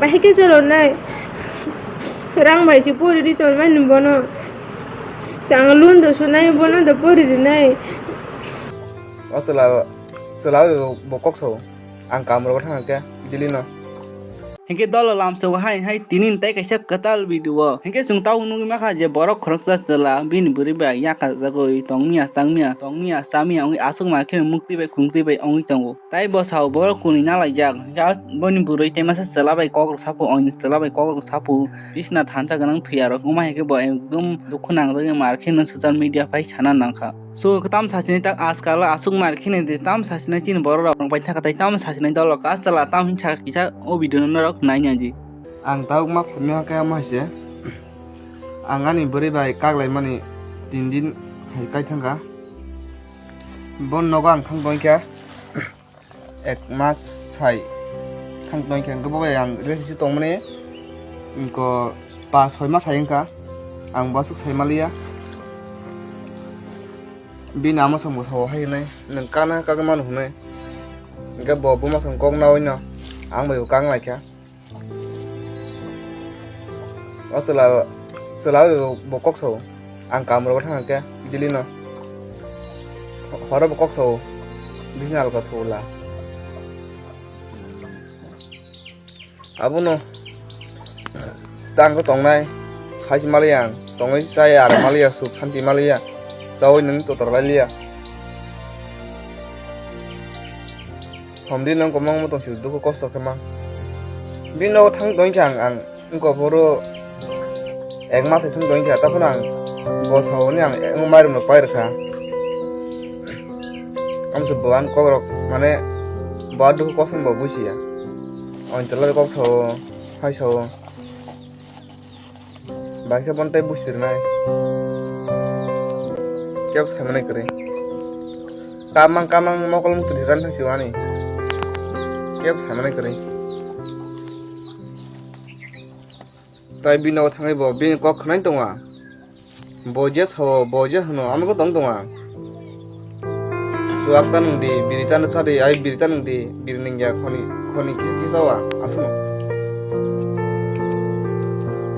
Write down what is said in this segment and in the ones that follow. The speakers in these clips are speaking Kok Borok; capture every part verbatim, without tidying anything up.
Bahai khe chalonai. Rang bai se pori ri tonmani bono. Tang loan do sunai bono do pori rinai. O chwla, chwla bo kok sao. Ang kam rogo thang khe Delhi no. Hinkhe dolo lamsao hai hai tinin tei kaisa kwtal video. Hinkhe chwng tabuk nugwi mankha je borok khoroksa chwla bini bwrwi bai yakajagwi tongmiya changmiya tongmiya chamiya wngwi aswk mankhe mukti bai khungtwi bai wngwi tongo. Tai bo sao borok kuni nalaijak, hinkhe boni bwrwi tei masa chwla bai kokrok sapu, oini chwla bai kokrok sapu, bisna thansa gwnang thwiyarok wngma hinkhe bo ekdum dukhu nangjagwi mar kheno social media pai sana nangkha. So, kwtam sachinai tak ajkal aswk mar kheno de tam sachinai chini borok rok bai thaka tai tam sachinai dolo ka chwla tam hinsa kisa o video no norok nai nai di. Ang tabuk ma phamya kaya ma se. Ang ani bwrwi bai kaklaimani tin din hai kai thangkha. Bon nogo ang thang tongkha. Ek mas sai thang tongkha, hwnkhe bo bai ang relationship tongmani, hwnkhe pas soi mas hai wngkha, ang bo aswk sai maliya. Bini ama samung sao hai hwnwi, "Nwng kana kagwi mano," hwnwi. Hwnkhe bo buma samung kok naui no, ang bai bo kang laikha. O chwla, chwla bo kok sao. Ang kam rogo thang khe Delhi no. Horo bo kok sao. Bisna alka thula. Abono tang ko tongnai. Sai maliya ang. Tongwi sai ar maliya suk santi maliya. Chawi nung totor lai liya. Hom di nang kwbangma tong si dukhu kosto khe ma. Bini nogo thang tong khe ang, ang wngkha boro ek mas hai thang tong khe, ta phano ang bo sao ni ang wng mairum rok pai rwkha. Amso bo ani kok rok mane bo dukhu kosto bo bujiya. Oin tola kok sao, hai sao. Bai khe bono tei busi rwnai. Kebo sai manai kwrwi. Kamang kamang mokol mukti rwna thang si ani. Kebo sai manai kwrwi. Tai bini nogo thangwi bo bini kok khwnai tongo. Bo je sao, bo je hwno, amo khe tong tongo. Chuwak ta nung di, biri ta cha di, ai biri ta nung di, biri nung ya khoni, khoni khe khe chawa, aswk.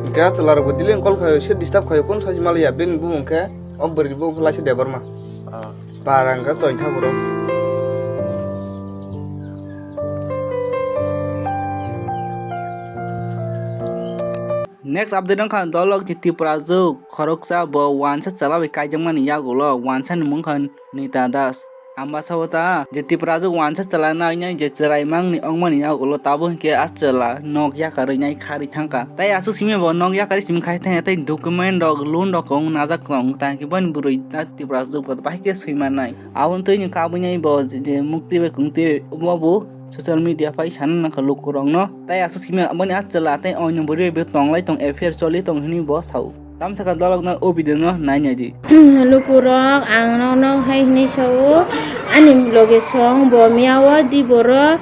Hwnkhe a chwla rok bo daily call khaio, se disturb khaio, kun saji maliya, bini bumung khe, o bwrwi ni bumung khe Lachi Debbarma. Ah. Para hwnkhe Choitha bro. Next update wngkha dolok je Tiprajwk khoroksa bo wansa chwla bai kaijakmani yagulo, wansa ni mung kha Nita Das. Ambasa o ta je Tiprajwk wansa chwla nainai je chwraimang ni wngmani yagulo tabuk hinkhe a chwla nok yakarwi nai kharwi thangkha. Tai aswk simi bo nok yakarwi simi khai thangya tei document rok loan rok wng najak tong tangkhe boni bwrwi ta Tiprajwk bo bahai khe swimanai. Aboni twini kabui nai bo je mukti bai kungtwi bo bo social media pai sana nangkha lukurokno. Tai aswk simi aboni a chwla tei oino bwrwi bai tonglai tong affair choli tong hinwi bo sao. Tamsaka dolokno o video no nai nai di. Lukurok ang nokno hai hinwi sao, ani loge song bo miyao di boro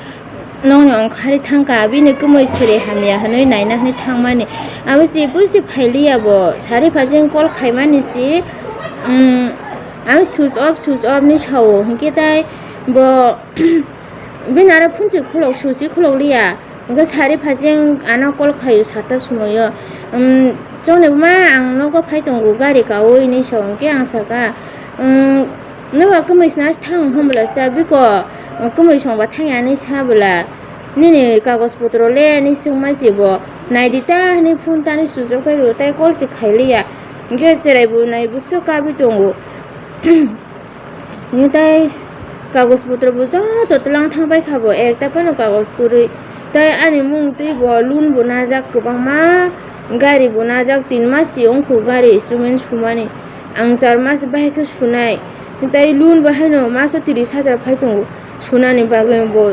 nokni ongkhari thangkha, bini kwmwi siri hamya hinwi naina hinwi thangmani. Abo se busi phailiya bo sari phasing call khaimani se, um, ang switch off switch off ni sao hinkhe tai bo bini aro phunsi khulok switch khulok liya. Hwnkhe sari phasing ano call khaio sata sumoio. Um, chongni buma ang nogo phai tongo gari kaui hinwi sa hwnkhe ang saka, um, noba kwmwi sna thang hwnbwla sa biko, um, kwmwi songba thangya hinwi sa bwla. Nini kagoj potro le hinwi swngma se bo. Naidi ta hinwi phone tani switch off khai rw tai call se khailiya. Hwnkhe chwrai bo nai bwswk kabui tongo. Hwnkhe tai kagoj potro bo joto twlang thang pai kha bo, ekta phano kagoj kwrwi. Tai ani mung twi bo loan bo najak kwbangma, gari bo najak, tin mas si wngkhu gari instrument sumani. Ang char mas bahai khe sunai. Tai loan bo haino maso tris hajar phai tongo sunani bagwi bo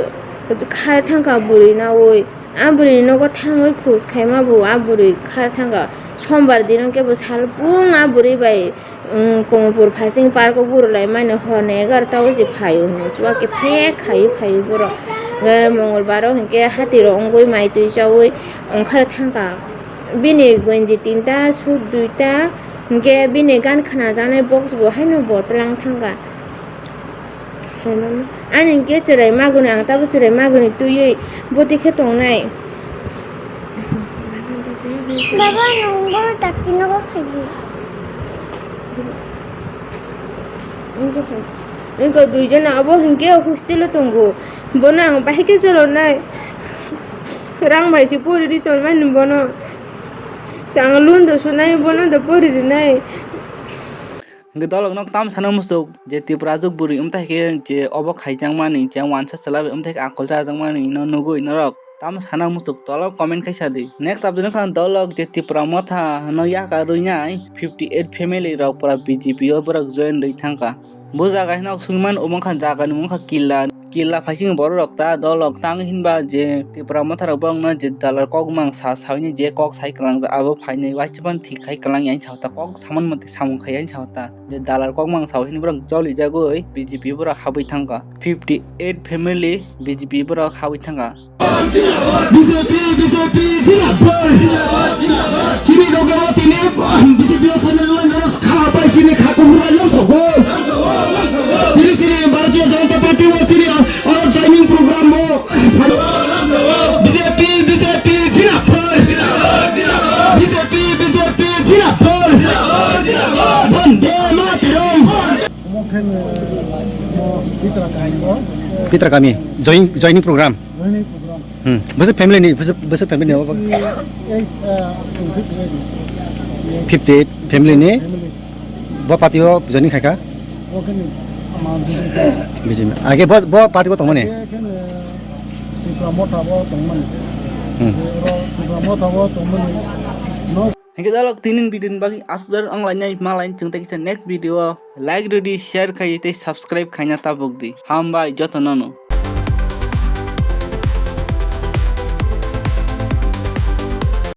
kha thangkha bwrwi naui. A bwrwini nogo thangwi khus khaima bo a bwrwi kha thangkha. Sombar dino kebo salbung a bwrwi bai Wng, Komopur phasing park o gurulai mani horni egarota o se phaio hwnwi chuwak khe phek khai phaio borok. Hwnkhe Mongolbar o hwnkhe hati rok wngwi mai twi chaui ongkhar thangkha. Bini gonji tinta, suit duita, hwnkhe bini gan khnajaknai box bo haino bo twlang thangkha. Ani hwnkhe chwrai magwni, ang tabuk chwrai magwni twiwi bwtwi khe tongnai. Baba, nwng bono dakti nogo phaidi. Wngkha duijon abo hinkhe hostel o tongo. Bono ang bahai khe chalonai. Rang bai se pori ri tonmani bono. Ang loan do sunai, bono do pori rinai. Hingke dolok nok tam sana musuk je Tripura juk buri umthai khe je obo khaijakmani je wansa chwla bai umthai khe akol chajakmani no nugui norok tam sana musuk tolo comment khaisa di. Next update wngkha dolok je Tripura motha no yaka rwinai fifty eight family rok pura B J P o borok join rwi thangkha. Bo jaga hino swngman omo wngkha jaga ni mungkha killa. Killa phaising borok rok ta dolok tang hinba je Tripura motha rok borok no je dalar kok mang sa sawi ni je kok sai kwlang abo phainai waisa ban thik khai kwlang yang sa ta kok saman mate samung khai yang sa ta je dalar kok mang sawi hini borok joli jagoi B J P borok habwi thangkha fifty eight family B J P borok habwi thangkha. B J P, B J P, Jinapur. Chini rok tini B J P o sana lai naro kha pai sini kha kuhura yang sogo. Tini sini Bharatiya Janata Party o sini oro joining program o. B J P, B J P, Jinapur. B J P, B J P, Jinapur. Vande Mataram. Omo khe, eh, mo Pitra kami o. Pitra kami, join-, joining program. Joining program. Hmm. Bwswk family ni, bwswk, bwswk family ni obo? Fifty eight, eh, fifty eight. Fifty eight family ni? Family. Bo party o joining khaikha? Bo khe ni ama B J P. B J P. Age bo, bo party o tongmani? Age khe ni Tipra Motha bo tongmani. Hmm. Oro Tipra Motha bo tongmani. No. Hingke dalok tinin video ni bagwi aswk jar wng lainai ma lain chwng tei kisa next video o like rwdi, share khai tei subscribe khaina tabuk di. Hambai joto no no.